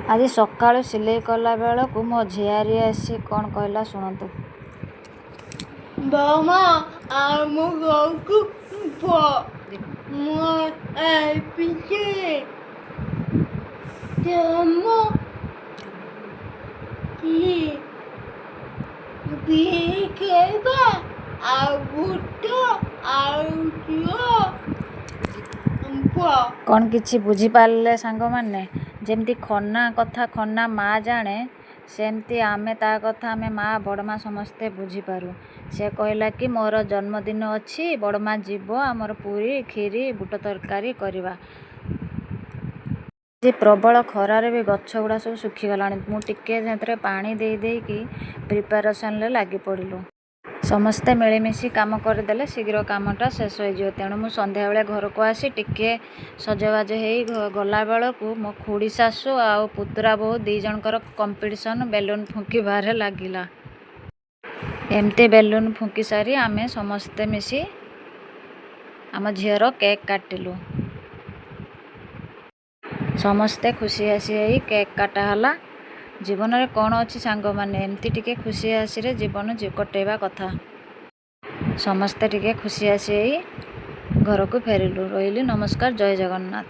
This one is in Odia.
ଆଜି ସକାଳୁ ସିଲେଇ କଲା ବେଳକୁ ମୋ ଝିଆରୀ ଆସି କ'ଣ କହିଲା ଶୁଣନ୍ତୁ। ବମା ଆମ ଘରକୁ ମୁଁ ପିଛେ ତମ ବିରି ଖାଇବା ଆଉ ବୁଟ ଆଉ କ'ଣ କିଛି ବୁଝିପାରିଲେ ସାଙ୍ଗମାନେ? ଯେମିତି ଖନା କଥା ଖନା ମା ଜାଣେ, ସେମିତି ଆମେ ତା କଥା ଆମେ ମା, ବଡ଼ ମା ସମସ୍ତେ ବୁଝିପାରୁ। ସେ କହିଲା କି ମୋର ଜନ୍ମଦିନ ଅଛି, ବଡ଼ ମା ଯିବ, ଆମର ପୁରୀ, କ୍ଷୀରି, ବୁଟ ତରକାରୀ କରିବା। ଆଜି ପ୍ରବଳ ଖରାରେ ବି ଗଛ ଗୁଡ଼ା ସବୁ ଶୁଖିଗଲାଣି। ମୁଁ ଟିକେ ସେଥିରେ ପାଣି ଦେଇ ଦେଇକି ପ୍ରିପାରେସନ୍ରେ ଲାଗି ପଡ଼ିଲୁ। ସମସ୍ତେ ମିଳିମିଶି କାମ କରିଦେଲେ ଶୀଘ୍ର କାମଟା ଶେଷ ହେଇଯିବ। ତେଣୁ ମୁଁ ସନ୍ଧ୍ୟାବେଳେ ଘରକୁ ଆସି ଟିକେ ସଜବାଜ ହେଇ ଗଲାବେଳକୁ ମୋ ଖୁଡ଼ି ଶାଶୁ ଆଉ ପୁତୁରା ବୋହୂ ଦୁଇ ଜଣଙ୍କର କମ୍ପିଟିସନ୍ ବେଲୁନ୍ ଫୁଙ୍କିବାରେ ଲାଗିଲା। ଏମିତି ବେଲୁନ୍ ଫୁଙ୍କି ସାରି ଆମେ ସମସ୍ତେ ମିଶି ଆମ ଝିଅର କେକ୍ କାଟିଲୁ। ସମସ୍ତେ ଖୁସି ହାସି ହେଇ କେକ୍ କାଟା ହେଲା। ଜୀବନରେ କ'ଣ ଅଛି ସାଙ୍ଗମାନେ, ଏମିତି ଟିକେ ଖୁସି ହାସିରେ ଜୀବନ କଟେଇବା କଥା। ସମସ୍ତେ ଟିକେ ଖୁସି ହାସି ହେଇ ଘରକୁ ଫେରିଲୁ। ରହିଲି, ନମସ୍କାର, ଜୟ ଜଗନ୍ନାଥ।